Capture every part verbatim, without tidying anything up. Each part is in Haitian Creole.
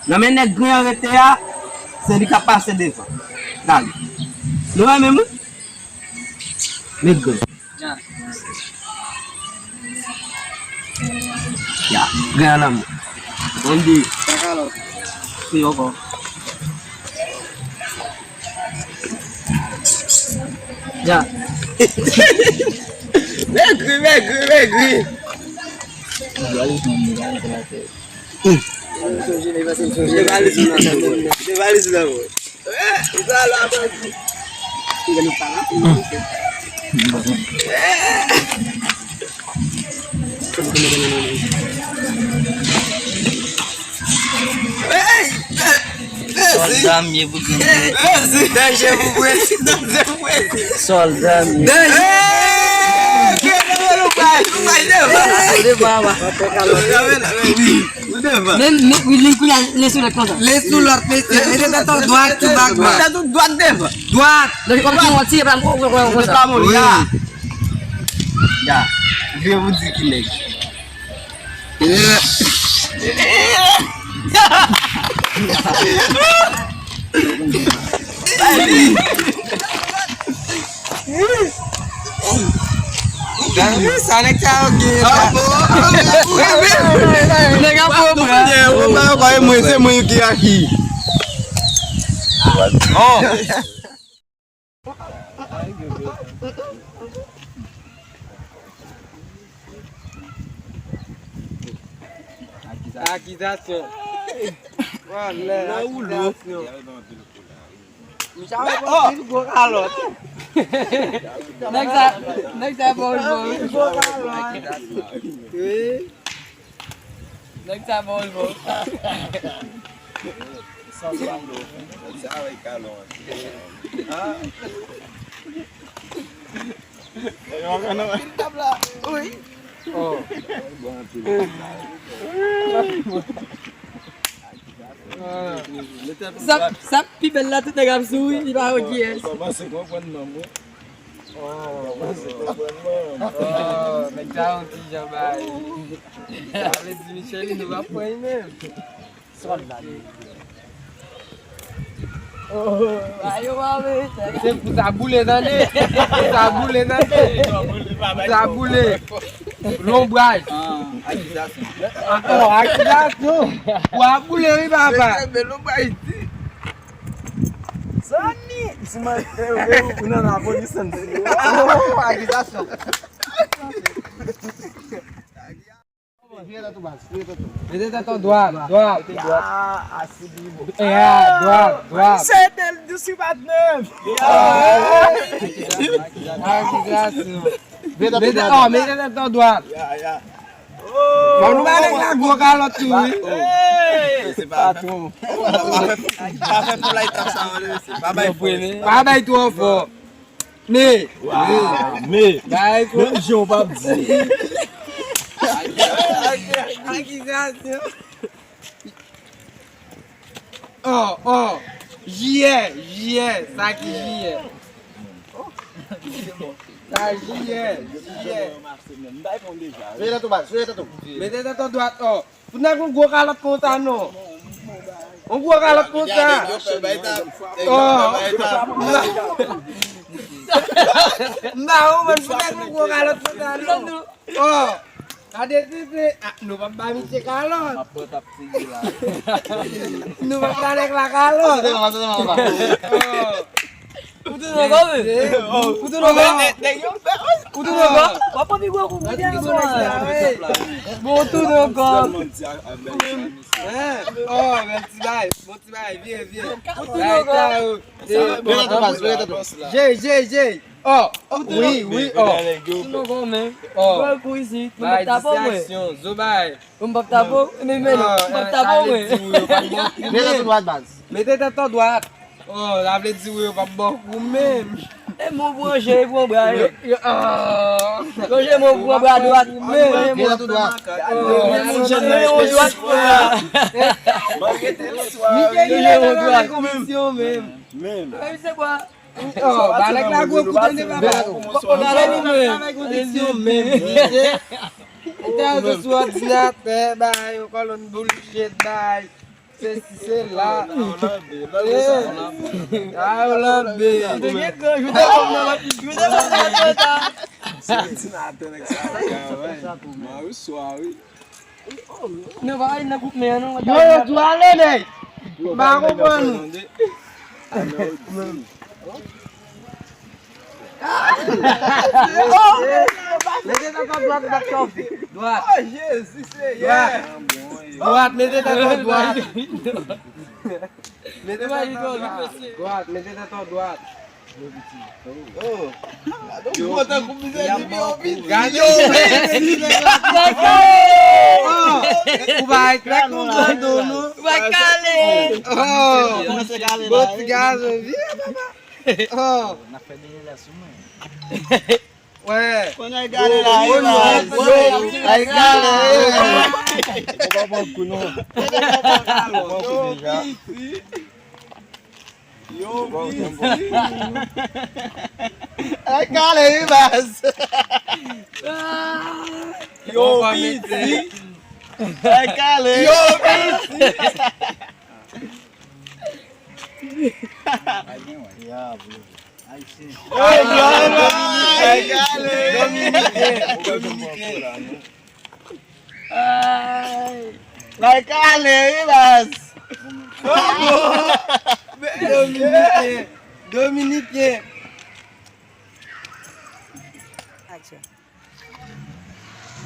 Nan men nèg gren an rete a, se li k ap pase devan. Gade. Nou wè menm wi? Nèg gren. Ya, gren an nan men. Bon di. Wi, ankò. Ya. Mègri, mègri, mègri. Mete valiz nan men. Mete valiz nan men. Sòlda m ye pou gen. Danje pou prezidan, danje pou prezidan. Sòlda m ye. Danje! Kele mwen nou bay, nou bay devan. Devan, wa. Devan. Men, men, wi, li kounye a, li sou lòt konsa. Li sou lòt, mesye. Li te tèt an dwat, tou bak, bak. Tèt ou dwat devan. Dwat. Donk, kòm si yon ti, e pa, o, o, o, konsa. Pa moun, ya. Ya. Vye pou di ki nèg. Sa nèg sa yo gen la. Nèg ap pran. Ou pa konnen mwen, se mwen ki aki. Oh. Akizasyon. Wale, akizasyon. Misye ap pran pil gwo kalòt. Nèg sa, nèg sa bon, bon. Pil gwo kalòt. Wi. Nèg sa bon, bon. Sa avèk kalòt. Ah. Tab la. Wi. Oh. Sa, sa pi bèl la, tout nèg ap souri, li pa wè kiyès. Kòmanse konprann non mwen. Oh, nèg sa yon ti jan bay. Sa vle di Micheline, nou pa pran li menm. Sòl la, li. Oh, ayo, mami. Se pou sa boule, tande. Pou sa boule, tande. Pou sa boule. Lonbraj. Ah, akizasyon. Oh, akizasyon. Pou a boule, wi, papa. Lonbraj, di. Sani. Si mwen, eh, eh, ou nan lapolis, tande. Oh, akizasyon. Vire tèt ou baz, vire tèt ou. Mete tèt ou dwat, dwat. Ya, asidi. Ya, dwat, dwat. Se del dousi patnè. Ya. Akizasyon. Vire tèt ou dwat. Mete tèt ou dwat. Ya, ya. Bon, nou ba nèg la gwo kalòt tou, wi. Se pa, pa fè, pa fè pou la etap sa, pa bay fò. Pa bay twò fò. Me. Waw, me. Menm jan w p ap di. Akizasyon. Oh, oh. Jiyè, jiyè, sa ki jiyè. Sa jiyè, jiyè. Jiyè tou baz, jiyè tou. Mete tèt ou dwat, oh. Fout nèg yon gwo kalòt konsa non. Yon gwo kalòt konsa. Oh. M pa konprann fout nèg yon gwo kalòt konsa non. Oh. Gade titi. Ah, nou p ap ba misye kalòt. M ap pran tap figi la. Nou p ap ba nèg la kalòt. Oh. Ou tounen ankò, wi? Ou tounen ankò? Ou tounen ankò? W ap anvi gwo kou kounye a, bwa. Bon, ou tounen ankò. Hein? Oh, bèl ti bagay. Bon ti bagay, vye, vye. Ou tounen ankò. Jay, Jay, Jay. Oh, wi, wi, oh. Ou tounen ankò, men. Oh. Gwo kou isit. Mwen m ap tape w, mwen. Distraksyon, zo bay. Ou m p ap tape w? Men, men, non, m p ap tape w, mwen. Mete tèt ou dwat, baz. Mete tèt ou dwat. Oh, sa vle di wi, yo p ap ba w kou menm. E mwen pran je, pran bra yo. Yo, yo, ah. Yo je mwen pran bra dwat menm. Mwen pran bra dwat. Oh, mwen je mwen dwat. Mwen rete swa. Mwen je mwen dwat. Misye menm. Menm. Menm se kwa? Oh, ba nèg la gwo kout tande papa. Ba nèg la gwo kout tande. Misye menm. Misye. Misye sou òdinatè, bay, yon kòlonn bullshit, bay. Se si se la. A, yo lanbe. Yo te gen gran, yo te gen gran, yo te gen gran. Se ti naten nèg sa travay. Mari swa, wi. Nou pa al nan gwoup men an, non. Yo, yo tou ale, nèg. M pa konprann nou. Mete tèt ou dwat, bat kò. Dwat. Dwat. Dwat, mete tèt ou dwat. Mete tèt ou dwat. Dwat, mete tèt ou dwat. Yo, tankou mizè li pi anpil. Gade yo, ou pa klè konn gado, non. Ou pa kale. Oh, bon ti gason, vye papa. Oh. N ap fè dèyè la sou mwen. Wè. Konnen gade la, oh, non, non, ay gade. Ou pa pran kou, non. Yo, piti. Ay kale, wi, baz. Yo, piti. Ay kale. Yo, piti. Ay, Dominiken, Dominiken. Ay, kale, wi, baz. Dominiken, Dominiken. Action.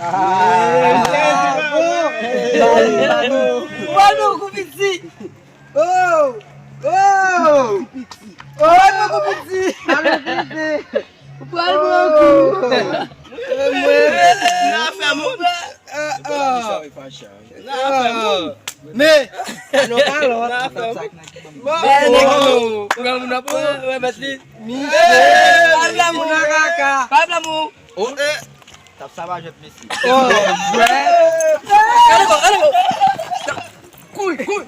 Ah, bravo. Bravo, kou piti. Oh, oh. Bravo, kou piti. Bravo, kou. Mwen, mwen. Nan fè moun. Ah, ah. Men, non, pa lòt. Nan fè moun. Bravo. Bravo, moun ap remèt li. Misye. Pa blamou. Kaka. Pa blamou. Oh, eh. Tap sa va jwèt, mesye. Oh, jwèt. Gade kò, gade kò. Kouy, kouy.